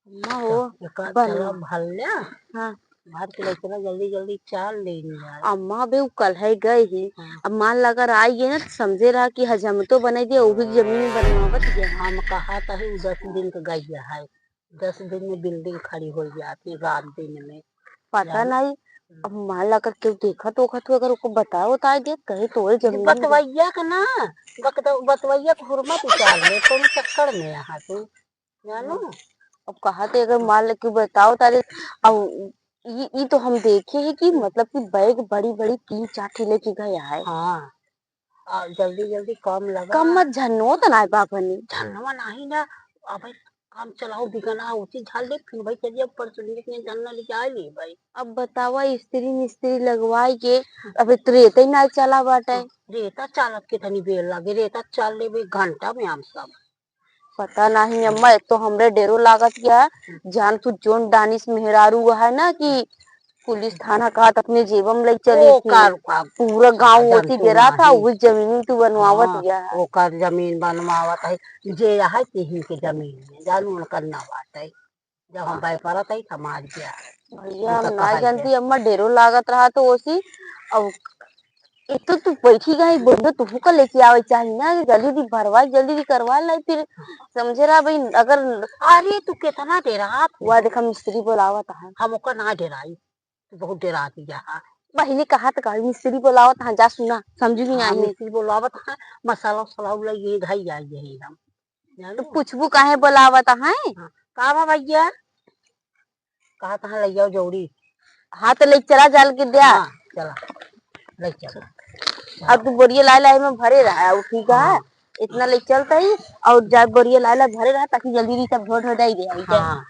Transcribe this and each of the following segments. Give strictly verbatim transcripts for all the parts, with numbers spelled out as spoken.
अम्मा हो, तो एकर बन- चला भर ले। हाँ। भर के ले चला, जल्दी जल्दी चाल ले लिया। अम्मा बे उ कल है गए ही। हाँ। अब मान ला अगर आई गए ना तो समझे रहा कि हजमतो बनाई दिया, वो भी जमीन बनवावत गया। हम कहा था ही उ दस दिन के गई है, दस दिन में building खड़ी हो जाती रात दिन में। पता जाने। नहीं, अब मान ला अगर केहू देखत ओखत हो, अगर ओको बताओ तो आई दे, कहे तोरे जमीन में बतवैया के ना, बकद-, बतवैया के हुरमत उतार ले, कौन चक्कर में यहाँ तू? जानो? अब कहा थे अगर मान ले कि बताओ तारे, अब ई, ई तो हम देखे है कि मतलब कि बैग बड़ी बड़ी तीन चार ठे लेके गया है। हाँ। आ, जल्दी जल्दी काम लगा। कम मत झन्नो तो नाय बाबनी। झन्नवा नाही ना, अबे काम चलाओ बिगना उसी झाल दे, फिर भाई चलिए ऊपर चलिए कि झन्ना लेके आ लिए भाई। अब बतावा स्त्री मिस्त्री लगवाई के, अबे तो रेते ही ना चला बाटे। रेता चालत के तनी बेर लागे, रेता चाल लेबे घंटा में हम सब। पता नहीं अम्मा, एक तो हमरे डेरो लागत गया, जान तू जोन दानिश मेहरारू है ना कि पुलिस थाना का त अपने जेबम लई चली थी। ओकर का पूरा गाँव जानती ओती डेरा था, वही जमीन तू बनवावत हाँ, गया है। ओकर जमीन बनवावत है, जे है तिही के जमीन में, जानू उनकर ना बात है। जब हम हाँ। बाय परत है, समाज के है। भैया, हम उनका ना कहा जानती, है। अम्मा डेरो लागत रहा तो ओसी, अब एक तो तू बैठी गई, बोलो तू का लेके आवे चाहिए ना, जल्दी दी भरवा, जल्दी दी करवा लाई, फिर समझे रहा भाई, अगर अरे, तू कितना डेरात हुआ, देखा मिस्त्री बोलावत है। हम ओकर ना डेराई, तू बहुत डेरात गया है। पहले कहा तो कहा, मिस्त्री बोलावत है, जा सुना, समझू कि हाँ, नहीं। मिस्त्री बोलावत है, मसाला उसाला उला ये धाई आई यही हम। तो जानू? पूछबू काहे बोलावत है? हाँ, का बा भैया? कहा तहाँ लइ जाओ जौड़ी। हाँ, तो लइ चला जाल के द्या। हाँ, चला, लइ चला। अब तू बोरिया लाए लाए में भरे रहा, उ ठीक है? हाँ। इतना लइ चलता ही, और जा बोरिया लाए लाए भरे रहा, ताकि जल्दी री सब ढो ढो जाई दे, आई जाए। हाँ।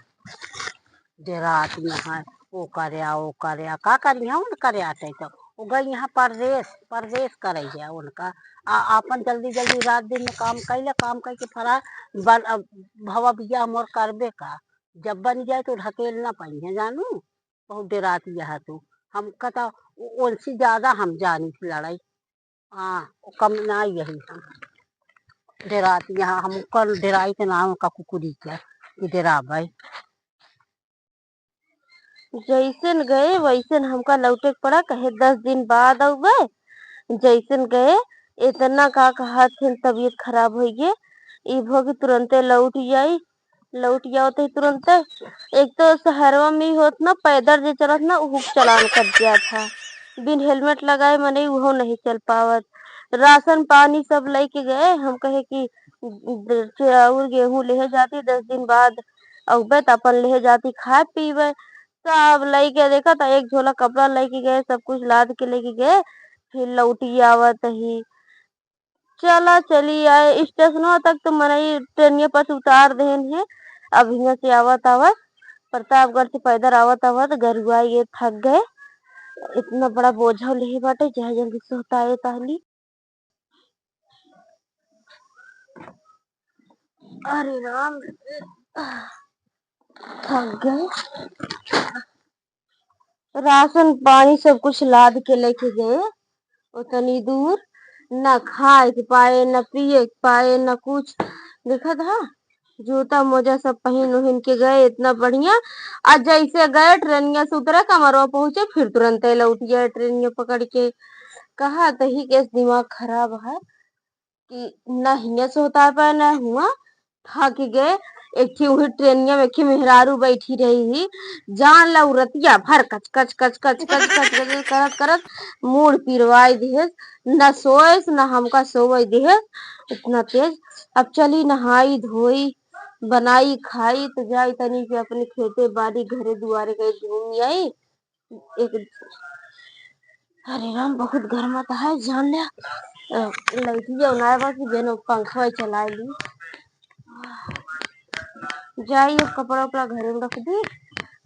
डेरात में है, वो करे आ, वो करे आ, का करी है, उन करे आते तो। वो गई यहाँ परदेस, परदेस करे है उनका। आ, आपन जल्दी जल्दी रात दिन में काम कैले, काम करके फरा, बन-, अब भवा बिया मोर करबे का। जब बन जाए तो ढकेल ना पाई है जानू, बहुत डेरात यह तू। हम कता उ-, उनसे ज्यादा हम जानी थी लड़ाई। हाँ, वो कम ना यही हम डेरात यहाँ हम कल डेराई के नाम का कुकुरी के कि डेरा भाई। जैसन गए वैसन हमका लौटे के पड़ा, कहे दस दिन बाद अउबे। जैसन गए, इतना का कहत हन, तबीयत खराब होइ गए, ई भो कि तुरंते लौट जाई। लौट जाओ तो तुरंते, एक तो शहरवा में ही होत ना, पैदल जे चलत ना, उहू के चालान कट जात है। बिन हेलमेट लगाए मनई उहो नहीं चल पावत। राशन पानी सब लेके गए, हम कहे कि चाउर गेहूं लेहे जाती, दस दिन बाद अउबे त अपन लेहे जाती खाए पीबे। सब लेके देखा त एक झोला कपड़ा लेके गए, सब कुछ लाद के लेके गए, फिर लौटी आवत ही। चला चली आए, स्टेशनवा तक तो मनई ट्रेनिया पर से उतार देहन है। अब हियां से आवत आवत, प्रतापगढ़ से पैदल आवत आवत गरुआई गए, थक गए। इतना बड़ा बोझा लेहे बाटे, चाहे जल्दी सोहताए ताहली। अरे राम, थक गए। राशन पानी सब कुछ लाद के लेके गए। उतनी दूर न खाए के पाए, न पिए के पाए, न कुछ। देखत हा, जूता मोजा सब पहिन उहिन के गए, इतना बढ़िया। आ जैसे गए, ट्रेनिया से उतरे, कमरवा पहुंचे, फिर तुरंते लौट गए ट्रेनिया पकड़ के। कहा तही के दिमाग खराब है कि ना हियां से होता है, ना हुआ। थक गए। एक ठे उही ट्रेनिया में एक ठे मेहरारू बैठी रही ही, जान ला उ रतिया भर कच कच कच कच कच कच कच करत करत मूड़ पिरवाई दिहेस, न सोएस न हमका सोवे दिहेस, इतना तेज। अब चली नहाई धोई, बनाई खाई, तो जाई तनी के अपने खेते बाड़ी घरे दुआरे गई घूम आई। एक, अरे राम, बहुत गरमात है, जान ले। अ, लइटिया उनाए बा कि जेनो पंखवा चलाए ली। जाई, अब कपड़ा उपड़ा घरे में रख दी,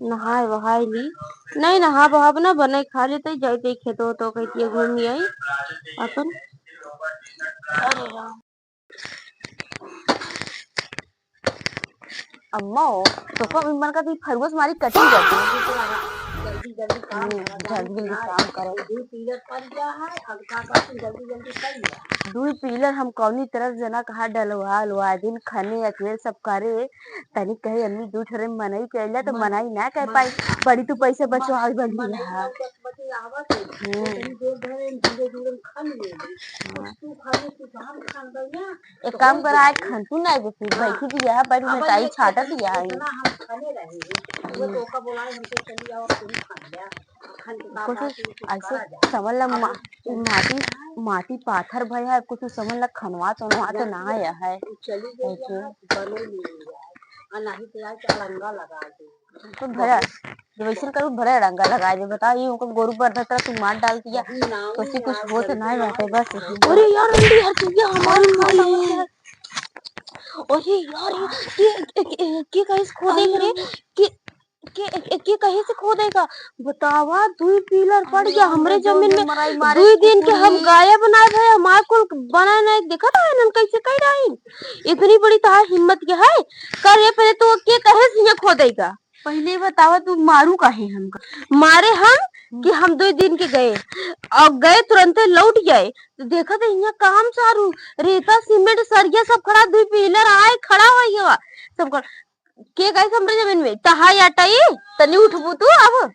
नहाए वहाए ली। नहीं, नहा बहाब ना, बने खा लेते, जाई ते खेतो तो कहती है, घूम आई अपन। अरे राम। अम्मा हो, तो सब मन का भी फरुआ से मारी कटिंग करती है। जल्दी जल्दी काम हम्म, करा, जल्दी जल्दी ना, काम करो। दो पीरियड पड़ गया है, अब का करती, जल्दी जल्दी कर लिया। दुई पिलर हम कौनी तरह जना कहा डलवा उलवा दिन खने अकेल सब करे। तनी कहे अम्मी दू ठरे मनई कैला तो मनई ना कर पाई। बड़ी तू पैसा बचवा बड़ी। हम्म। एक काम करा, आज खन तू ना जे फिर बैठी भी यहाँ पर में ताई छाटा दिया है। कुछ ऐसे समझ ला मा-, माटी, माटी पाथर भय है, कुछ समझ ला खनवा तनवा तो ना आया है। ऐसे। तो भरा, जब ऐसे करू भरा रंगा लगा दे, बताओ, ये उनको गोरू पर धतरा तू मार डाल दिया, तो उसी कुछ होत ना रहते, बस यही। अरे यार, अंडी हर चीज़ हमारी मारी है। अरे यार, ये, ये, ये, ये, ये कहीं से खोदे करे? कि के, के, के कहीं से खोदेगा? बतावा, दुई पिलर पड़ गया हमरे जमीन में। दुई दिन के हम गायब ना भए, हमार कुल बना नहीं, देखत है इन्हन कैसे कह रही। इतनी बड़ी तहार हिम्मत के है? कर ये पहले तू के कहे से यहाँ खोदेगा? पहले बतावा, तू मारू काहे हमका? मारे हम कि हम दुई दिन के गए और गए तुरंते लौट गए, तो देखत है यहाँ काम सारू, रेता सीमेंट सरिया सब खड़ा, दुई पिलर आए खड़ा हो गया सब खड़ा। के गए हमरे जमीन में? तहाई आटा ई? तनी उठबू तू अब?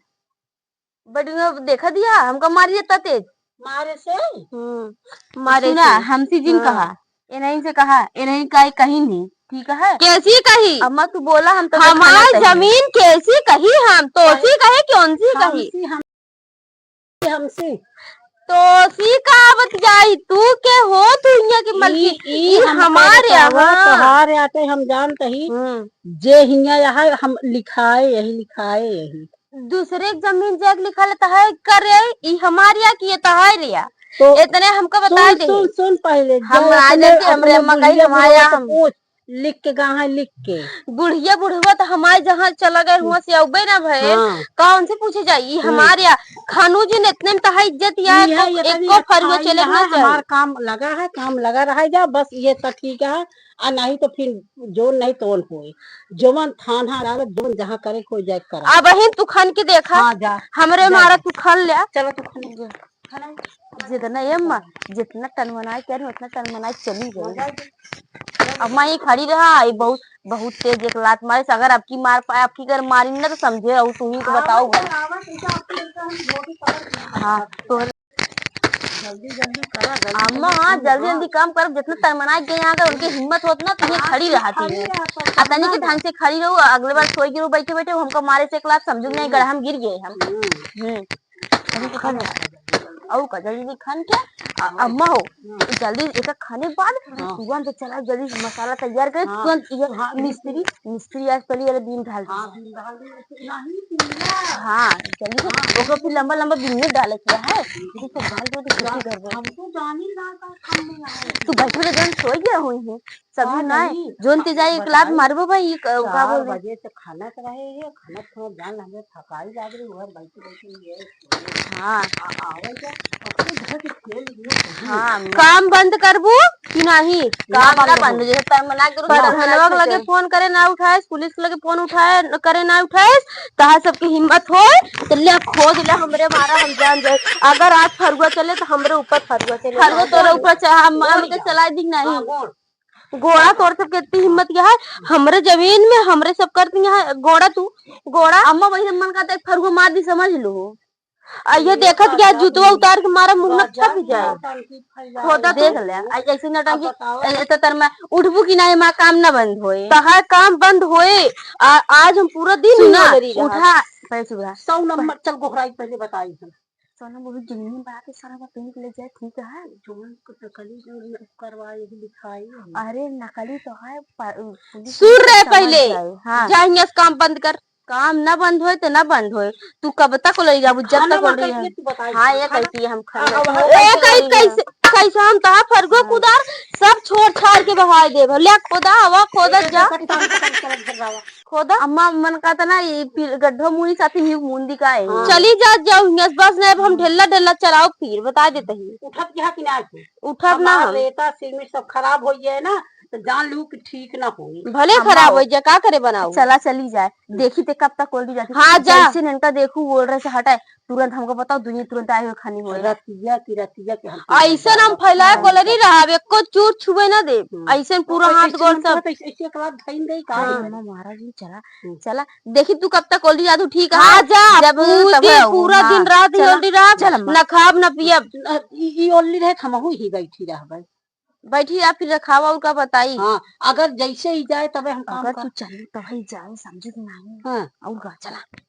बड़ी में देखा दिया, हमका मारी इतना तेज। मारे से? हम्म, मारे सुना, से। हमसी जिन हाँ। कहा, ए नहीं से कहा, ए नहीं का कहीं नहीं, ठीक है? कैसी कही? अम्मा तू बोला, हम तो हमार जमीन कैसी कही हम? तोसी कहे, कौन सी कही? हमसी, हम हमसे। तो सी का बतियाई, तू के हो दुनिया की मलकिन? ई, ई ई हमका हमारे बतावा, यहाँ। तोहारे आटे हम जानत ही, हम्म। जे हियाँ यहाँ हम लिखाए यही, लिखाए यही। दूसरे के जमीन जाके लिखा लेता है, करे, ई हमारे यहाँ की ये तहार या। तो इतने हमका बता सुन, दे। सुन, सुन पहले, हम जो आ अपने, जाते, हमरे अपने अम्मा कही बुढ़िया हमारे बुढ़वा यहाँ से हम पूछ, लिख के गा है, लिख के। बुढ़िया बुढ़वा तो हमारे जहाँ चला गए, हुआं से अउबे ना भए। हाँ। कौन से पूछे जाई? ई हम्म। हमारे या खानू जी ने इतने में तहा इज्जत या इहे एको, ये तनी एको फरुआ अच्छा चले इहे ना जाए। हमार काम लगा है, काम लगा रहा जा, बस ये तो ठीक है। आ नहीं तो फिर जोन नहीं तोन होई, जोन थान हा डाल, जोन जहाँ करे कोई जाए करा। अब बहिन तू खन के देखा, हाँ, जा, हमरे जा, मारा जा। तू खन ले। चलो तू खन ले। जितना ये अम्मा, जितना टनमनाए कह रही, उतना टनमनाए चली गई। अब माँ ये खड़ी रहा, ये बहुत, बहुत तेज एक लात मारे से, अगर आपकी मार पाए, आपकी अगर मारी ना तो समझे, और तू ही को बताओ। हाँ, तो जल्दी, जल्दी करा, जल्दी, अम्मा, जल्दी, हाँ, जल्दी, जल्दी काम करब, जितना टनमनाए गए यहाँ, अगर उनकी हिम्मत होत ना, तो ये खड़ी रहती है। आ तनी के ढंग से खड़ी रहू, अगले बार सोई गिरू बैठे बैठे, हमको मारे से एक लात समझू नहीं, गड़ा हम गिर गए हम। हम्म। हम्म। अभी तो खाना है। और का जल्दी खन के, अ-, अम्मा हो, हम्म। जल्दी एक खाने के बाद हाँ। तुरंत चला जल्दी मसाला तैयार करे, हाँ। तुरंत ये हाँ, मिस्त्री, मिस्त्री आज पहले वाला बीम डाल दे। हाँ, बीम डाल दे, नहीं, नहीं। हाँ, जल्दी से हाँ। ओकर फिर लंबा लंबा बीम डाले किया है, इसे तो डाल दो तो खुशी कर दो। हम तो जान ही रहा था, हम नहीं आए। तू बैठ में जन सोई गया हुई है। सभी का नाय, नहीं? जोन ते जाए एक लात मारबो भाई, ई क-, का चार बोल रहे? बजे से खाना तो रहे है, खाना खाना जान हमें थकाई लाग रही, उधर बैठे बैठे ये हाँ। आ-, आवे जा, अपने घर के खेल ये कहीं। हाँ, काम बंद करबू कि नहीं? काम ना बंद बंद हो। जैसे टाइम ना करू, ना। प्रधानवा के लगे फोन करे ना उठाएस, पुलिस के लगे फोन उठाए, करे ना उठाएस, तहा सबके हिम्मत होए, तो ले खोद ले हमरे मारा, हम जान जाए। अगर आज फरुआ चले तो हमरे ऊपर फरुआ चले। फरुआ तोरे ऊपर चढ़ा, हम, हमके चलाए दी नहीं। हाँ, बोल। गोड़ा तोर सबके इतनी हिम्मत क्या है? हमरे जमीन में हमरे सब कर दिया है। गोड़ा तू, गोड़ा। अम्मा वही मन का देख फरुआ मार दी, समझ लो। आ ये देखत क्या जूतवा उतार के मारा, मुंह न फट जाए। खोदा देख ले, आ ऐसे नौटंकी, अब बताओ। ए, ए, तो तर मैं उठबू कि नहीं, माँ काम ना बंद होए। तहार काम बंद होए। आ, आज हम पूरा दिन सुना, उठा, पहले सुबह। सौ नंबर, चल गोहराई पहले बताई हम। सोना बहुत जुलमी बात है, सारा बात तुम के ले जाए, ठीक है? जोन को नकली जो न-, करवा, यही लिखाई है। अरे, नकली तो है, प-, पुलिस सुन वाले रे समझ पहले, जाए। हाँ। जा हियां से काम बंद कर। काम ना बंद होए तो ना बंद होए, तू कब तक ले जाबू, जब खाना तक वाना बोल रही है। कैसे तू बताई? हाँ, ये खाना कैसी है, हम खाना अब ए, कैसे, कैसे, कैसे हम तहा फरगो हाँ। कुदार सब छोड़ छाड़ के बहाए देब। ले खोदा, हवा खोदा एक जा। एक टांग पकड़ के चलत घर जावा। खोदा, अम्मा मन का तना ये पी-, गड्ढो मुनी साथी न्यू मुंदी का है। हाँ। चली जा, जाओ हियां से, बस नहीं, अब हम ढेला ढेला चलाओ, फिर बता देते ही। उठत क्या कि ना तू? उठब ना हमार हम। रेता सीमेंट सब खराब हो गया है ना, तो जान लू कि ठीक ना होई। भले अम्मा खराब हो। होई जा, का करे बनाऊ? चला चली जाए। हम्म। देखी ते कब तक कोल्ड जाती। हाँ, जा। जैसे इनका देखू, ओल रहे से हटाए, तुरंत हमको बताओ, दुनिया तुरंत आए हुए खानी होए। रतिया की रतिया के हम ऐसन हम फैलाए हाँ। कोलरी रहब, एको चूर छुए ना देब। हम्म। ऐसन पूरा और हाथ ऐसे गोड़ मन सब। करत ऐसे, ऐसे एक लात धइन देई का हाँ। रे? अम्मा, महाराज जी, चला, हम्म। चला। देखी तू कब तक कोलरी जातू, ठीक है? हाँ, जा, जब पूरी तब दिन, आओ। पूरा हाँ। दिन रात ही चला। कोलरी रहब, चल अम्मा। ना खाब, ना पियब। न, ई, ई ओलरी रहे, हमहू ही बैठी रहबै। बैठी या फिर रखावा और का बताई? हाँ, अगर जैसे ही जाए तबे हम काम अगर कर। तू चली तो ही जाए, समझे कि नहीं? हाँ। और का, चला।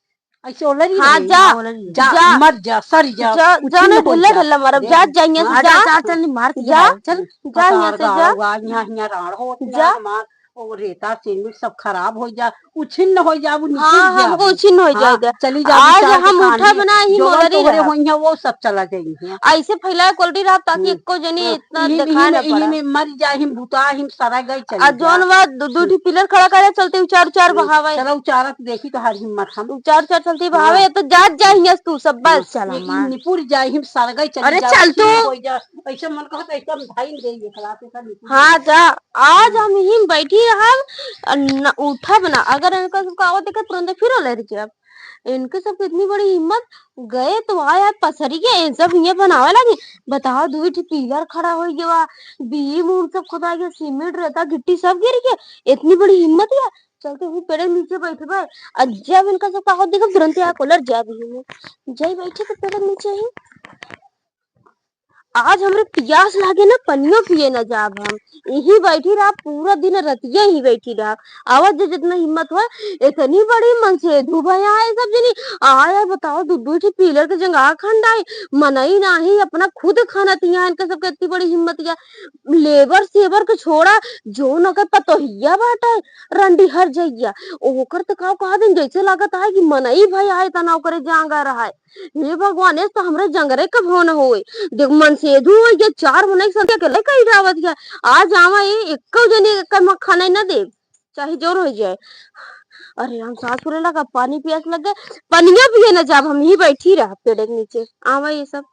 ऐसे ओलरी हाँ, रही। जा, हाँ, ओलरी। जा, जा। मर जा, सर जा, जा, कुछ जा, न नहीं हो बोले जा। ढल्ला मारब, देख, जा, जा, यहाँ से हाँ, जा। जा, जा, चल, मार के जा, जाओ, चल। जा, यहाँ से पतार जा। गाँव, यहाँ, यहाँ राड़ होत जा। ना, हमार, वो रेता, सीमेंट सब खराब हो जा। उछिन्न हो जाबू, निकल हाँ, जाबू। हमको उछिन्न हो हाँ, जाएगा। चली जाबू, आज चार हम दुकान उठा में बना ही जो मोलरी तोहरे रहा। होइहैं, वो सब चला जाइहैं। ऐसे फैलाए कोलरी रहा ताकि हम्म। एको जनी हाँ, इतना इही में, दिखाई इही ना में, पड़ा। इही में मर जाए, हम बुता, हम सरा गए चली आ जा। जौन बा दू, दू हम्म। ठी पिलर खड़ा करे चलते उचार उचार हम्म। बहावे। चला उचारत देखी तोहार हिम्मत हम। उचार उचार चलते बहावे, हाँ। तो जात जाइहैं तू सब बस। चला ये, ये मार। निपुर जाए, हम सर गए चली अरे जा, चल तू। हो जा। ऐसे मन कहत, ऐसे हम धाइन दे, ये खलाते सब निपुर हाँ, जा। आज हम्म। हम यहीं बैठी रहब, अ, न उठब ना। अगर इनका सबका आवत देखे, तुरंत फिर ओलर के अब। इनके सबके इतनी बड़ी हिम्मत, गए तो आए, आए पसरी के, इन सब हियाँ बनावे लगी। बताओ, दुई ठे पिलर खड़ा हो गया, बीम उम सब खुदा गया, सीमेंट, रेता, गिट्टी सब गिर गया। इतनी बड़ी हिम्मत है, चलते हुए पेड़ के नीचे बैठबे। और जब इनका सबका आवत देखे, तुरंत आके ओलर जाबी। जाई बैठे तो पेड़ के नीचे ही। आज हमरे पियास लागे ना, पनियो पिए ना जाब हम। यहीं बैठी रहब, पूरा दिन रतिया ही बैठी रहब। आवत जे जितना हिम्मत होए, इतनी बड़ी मनसेधू भया है सब जनी। आय, आय, बताओ, दू, दू ठे पिलर के जंगा खंडाई। मनई नाही, अपना खुद खाना तिया, इनके सबके इतनी बड़ी हिम्मत या। लेबर सेबर के छोड़ा, जो न के पतोहिया बाटे, रंडी हर जइया। ओकर त का कहा दिन, जैसे लागत है कि मनई भया है, तना ओकरे जांगर है। हे भगवान, ऐस तो हमरे जंगरे कभो न होए। देख, मनसेधू होए, ये चार मनई के संग अकेले कई जावत है। आज आवा, ये एक्को जने के कमा खाना न देब, चाहे जोर हो जाए। अरे राम, साँस फूले लगा, पानी पियास लग गए, पनिया पिए न जाब, हम ही बैठी रह पेड़ के नीचे। आवा ये सब।